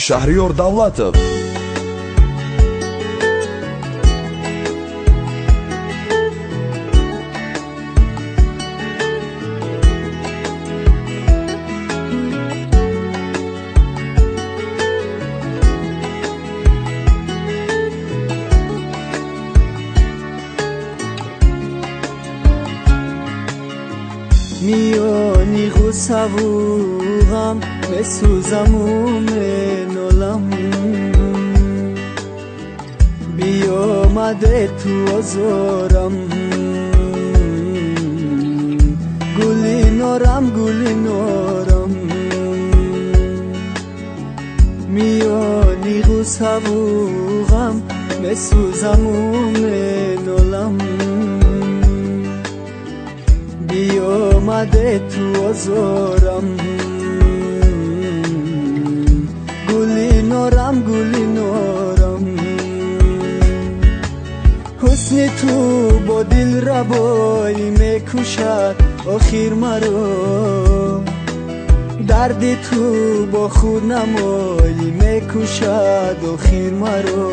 Шаҳриёр Давлатов. Миёни ғуссаву ғам месӯзаму менолам, биёмаде ту озорам, гули норам, гули норам. Миёни ғуссаву ғам месӯзаму менолам, биёмаде ту озорам, гули норам, гули норам. Ҳусни ту бо дилрабоӣ мекушад охир маро, дарди ту бо худнамоӣ мекушад охир маро.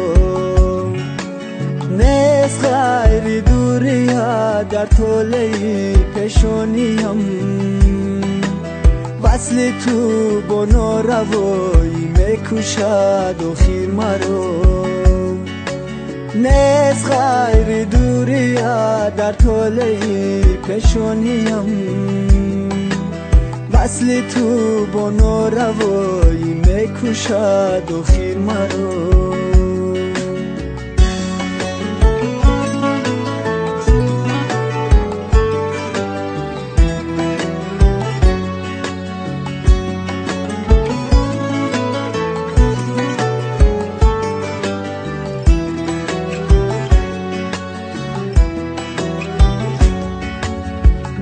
Нест ғайри дурия дар толеи пешониям, васли ту бо норавоӣ мекушад охир маро. Нест ғайри дурия дар толеи пешониям, васли ту бо норавоӣ мекушад охир маро.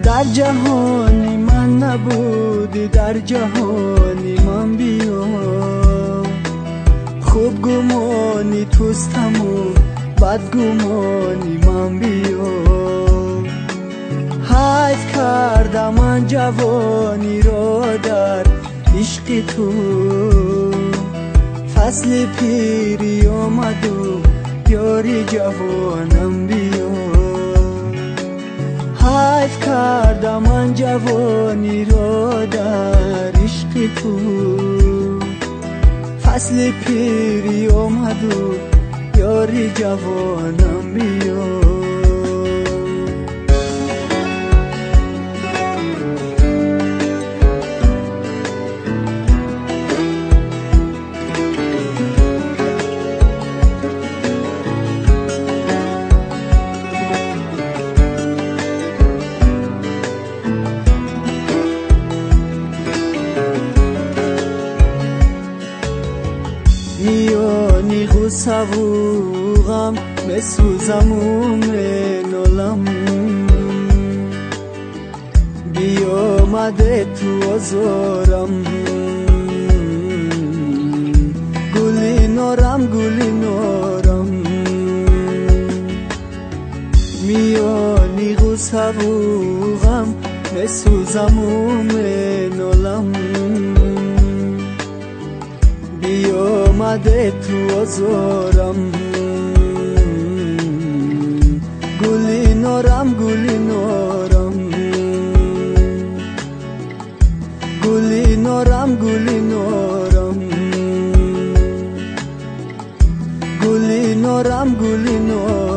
Дар ҷаҳони ман набудӣ, дар ҷаҳони ман биё, хуб гумони тустаму бадгумони ман биё. Ҳайф карда ман ҷавониро дар ишқи ту, фасли пирӣ омаду ёри ҷавонам биё. Ҳайф карда ман ҷавониро дар ишқи ту, фасли пирӣ омаду ёри ҷавонам биё. Миёни ғуссаву ғам месӯзаму менолам, биёмаде ту озорам, гули норам, гули норам. Миёни ғуссаву ғам месӯзаму менолам, биёмаде ту озорам, гули норам, гули норам, гули норам, гули норам, гули норам, гули норам.